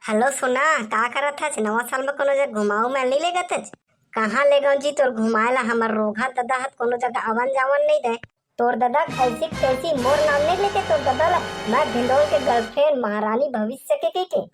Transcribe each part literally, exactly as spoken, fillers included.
Hello सोना, का करत हच? नवा साल में कोनो जगह घुमाऊ में नहीं लेगत हच? कहाँ ले गऊं जी तोर घुमाए ला? हमर रोगहा ददा हत कोनो जगह आवन जावन नहीं दे। तोर ददा ऐसी तैसी मोर नाम नहीं लेके तोर ददा ला मैं भिंडोल के गर्लफ्रेंड महारानी भविष्य के कह के।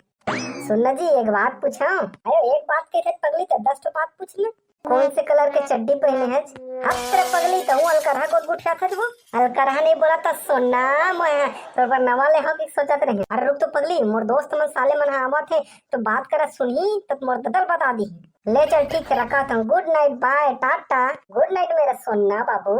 सुन ना जी, एक बात पूछा। अरे एक बात कही थे पगली, तो दस ठो बात पूछ ले। कौन से कलर के चड्डी पहने है? हत रे पगली, तहूँ अलकरहा गोद गुठिया था वो। अलकरहा नहीं बोला था सोना, मैं तोर पर नवा ले हो कि सोचत रही। अरे रुक तो पगली, मोर दोस्त मन साले मन हा आवत हे, तो बात करा सुनही, तब मोर ददल बता दी। ले चल ठीक है, रखा था। गुड नाइट, बाय, टाटा। गुड नाइट मेरा सोना बाबू।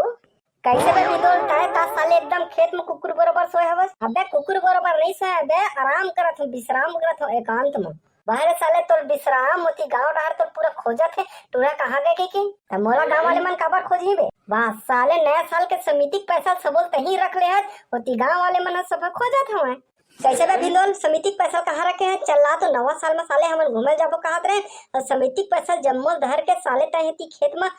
कैसे बे बिंदोल, ताए ता साले एकदम खेत में कुकुर बरोबर सोए हवस? अबे कुकुर बरोबर नहीं सोए बे, आराम करत हूँ, विश्राम करत हूँ एकांत में। बाहर साले तोर विश्राम होती, गांव डहर तोर पूरा खोजत है, टूरा कहाँ गए के की? त मोला गांव वाले मन काबर खोजही बे? वाह साले, नया साल के समिति के पैसा सबोल तही रख ले हस, होती गांव वाले मन ह सब खोजत हवय। कैसे बे बिंदोल, समिति के पैसा कहाँ रखे है? चल ला तो नवा साल में साले हमन घूमे जाबो कहत रहे, और समिति के पैसा जम्मो धर के साले तहे ती खेत में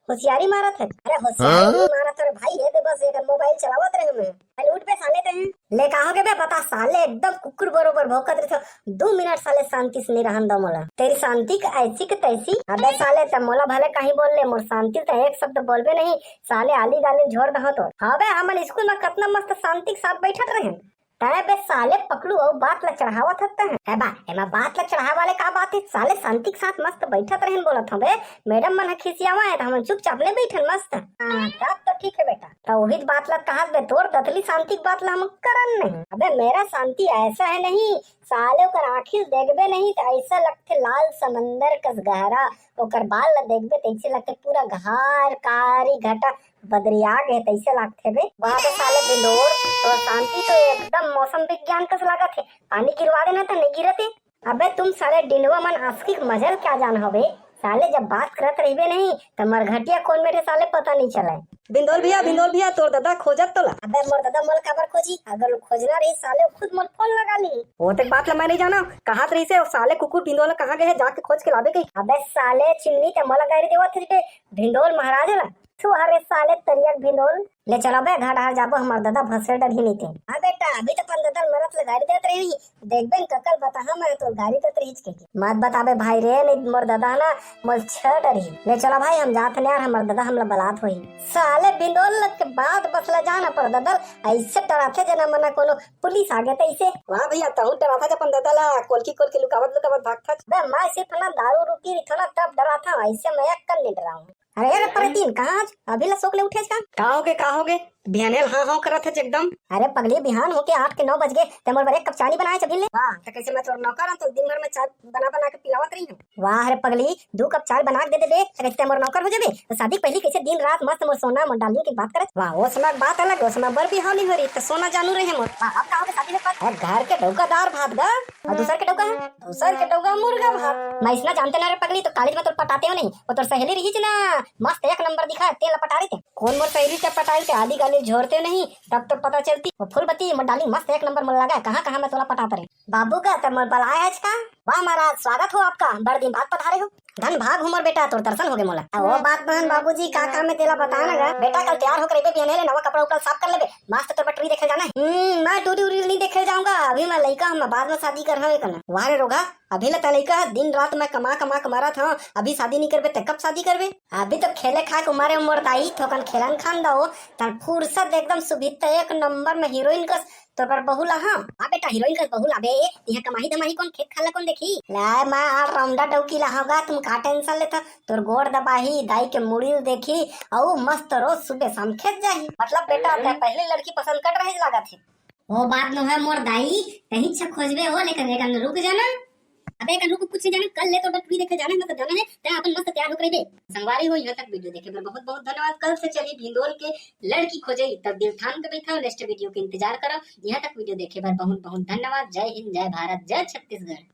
होशियारी मारत है। अरे होशियारी हाँ? नहीं मारत है रे भाई, ये दे बस एक मोबाइल चलावत रहे मैं। अरे उठ बे साले तहे। ले का हो गए बे, बता साले, एकदम कुकुर बरोबर भौंकत रहे। दो मिनट साले शांति से नहीं रहन दो मोला। तेरी शांति का ऐसी की तैसी। अबे साले, ते मोला भले कहीं बोल ले, मोर शांति से एक शब्द बोलबे नहीं। साले आली गाली झोर दहो तो। हाँ बे, हमन स्कूल में कितना मस्त शांति के साथ बैठत रहे। तय बे साले पकलू, अउ बात ला चढ़ावत हत तय। है बा, एमा बात ला चढ़ावे वाले का बात है? साले शांति के साथ मस्त बैठत रहन बोलत हूँ बे। मैडम मन ह खिसियावा है त हमन चुपचाप ले बैठन मस्त। हाँ, तब तो ठीक है बेटा। त वही बात ला कहत बे, तोर दतली शांति के बात ला हम करन नहीं। अबे मेरा शांति ऐसा है नहीं, साले ओकर आँखी देखबे नहीं त ऐसा लगथे लाल समंदर कस गहरा, ओकर बाल ला देखबे त ऐसे लगथे पूरा घार कारी घटा बदरिया गे तैसे लागथे बे। वाह बे साले बिंदोर, तो शांति तो एकदम मौसम विज्ञान कस लागत हे। पानी गिरवा देना त नहीं गिरत हे। अबे तुम साले डिंडवा मन आशिकी के मजल क्या जान हो बे? साले जब बात करत रहिबे नहीं त मरघटिया कोन मेरे साले पता नहीं चले। बिंदोल भैया, बिंदोल भैया, तोर दादा खोजत तोला। अबे मोर दादा मोला काबर खोजी? अगर वो खोजना रही साले वो खुद मोला फोन लगा ली। वो तक बात ला मैं नहीं जाना। कहात रही से वो साले कुकुर बिंदोल कहाँ गए है, जाके खोज के लाबे कही। अबे साले चिमनी ते मोला गाड़ी देवत रही बे, भिंडोल महाराज ला। तू हरे साले तरियक भिंडोल। ले चलो बे, घर डहर जाबो, हमर दादा भसरे डरही नहीं ते। हाँ बेटा, अभी तो अपन दादा मरत ले गाड़ी देत रही, देखबे न ककल बताहा मैं तो गाड़ी देत रही के। मत बताबे भाई रे, नहीं मोर दादा ना मोल छह डरही। ले चलो भाई, हम जात हन यार, हमर दादा हमला बलात होही। साले भिंडोल के बात बस ला जाना पर दादा ऐसे डराथे जना मना कोनो पुलिस आगे तैसे। वाह भैया, तहूँ डराथा अपन दादा ला, कोलकी कोलकी लुकावत लुकावत भागथा। बे मैं सिर्फ ना दारू रुकी रही ना तब डराथा, ऐसे मैं अक्कल नहीं डराऊँ। अरे रे परदीन, कहाँ आज? अभी ला सोक ले उठे का? का हो गे, का हो गे? बिहाने ल हाँ हाँ करत हे एकदम। अरे पगली, बिहान होके आठ के नौ बज गे, ते मोर बर एक कप चाय नहीं बनाए अभी ले। वाह, त कैसे मैं तोर नौकर हूँ, तो दिन भर में चाय बना बना के पिलावत रही हूँ। वाह रे पगली, दो कप चाय बना के दे देबे, त कैसे ते मोर नौकर हो जाबे? तो शादी के पहली कैसे दिन रात मस्त मोर सोना मोर डार्लिंग की बात करे? वाह, वो समय बात अलग, वो समय बर बिहाव नहीं हो रही, तो सोना जानू रहे मोर। वाह, अब का हो गे शादी में बात? अरे घर के डौका दार भात गा, और दूसर के डौका है? दूसर के डौका मुर्गा भात। मैं इसना जानते ना रे पगली, तो कॉलेज में तोर पटाते हो नहीं, वो तोर सहेली रही ना, मस्त एक नंबर दिखा, तेला पटा रही थे। कौन मोर सहेली से पटाई थे, आली गाली झोरते नहीं, तब तो पता चलती। वो फूलबती मोर डार्लिंग मस्त एक नंबर मोला लगा, कहाँ कहाँ मैं तोला पटाता रही। बाबू का ते मोर बलाए आज का? वाह महाराज, स्वागत हो आपका, बड़ दिन बाद पधारे हो। धन भाग हो मोर बेटा, तोर दर्शन हो गे मोला। आ, वो बात बहन बाबूजी का काम में तेला बता ना गा। बेटा कल तैयार होकर अइबे बिहाने ले, नवा कपड़ा उपड़ा साफ कर लेबे, मस्त तोर बर टूरी देखे जाना है। हम्म, मैं टूरी उरी नहीं देखे जाऊंगा, अभी मैं लइका हूँ, मैं बाद में शादी कर हवे कना। वाह रे रोगा, अभी ले त लइका है, दिन रात मैं कमा कमा के मरत हूँ, अभी शादी नहीं करबे ते कब शादी करबे? अभी तो खेले खाए के उम्र है मोर दाई, थोकन खेलन खान दो, तन फुर्सत एकदम सुभित एक नंबर में हीरोइन कस तोर बर बहू ला, हाँ। हाँ बेटा, हीरोइन कस बहू लाबे, तिहा कमाही धमाही कौन, खेत खाला कौन देखी? ले, मैं ऑलराउंडर डौकी ला होगा, तुम का टेंशन लेथा? तोर गोड़ दबाही, दाई के मुड़ी ल देखी, अउ मस्त रोज सुबह शाम खेत जाही। मतलब बेटा, ते पहली लड़की पसंद कर रहे लागत है। वो बात नो है मोर दाई, कहीं अच्छा खोजबे हो, लेकिन एक रुक जाना। अबे एक रुक, कुछ नहीं जाना, कल ले तोर बर टूरी देखे जाना है, मतलब जाना है, ते अपन मस्त तैयार होकर रहिबे। संगवारी हो, यहाँ तक वीडियो देखे बर बहुत बहुत धन्यवाद। कल से चली भिंदोल के लड़की खोजई, तब दिल थाम के बैठा, नेक्स्ट वीडियो के इंतजार करो। यहाँ तक वीडियो देखे बर बहुत बहुत धन्यवाद। जय हिंद, जय भारत, जय छत्तीसगढ़।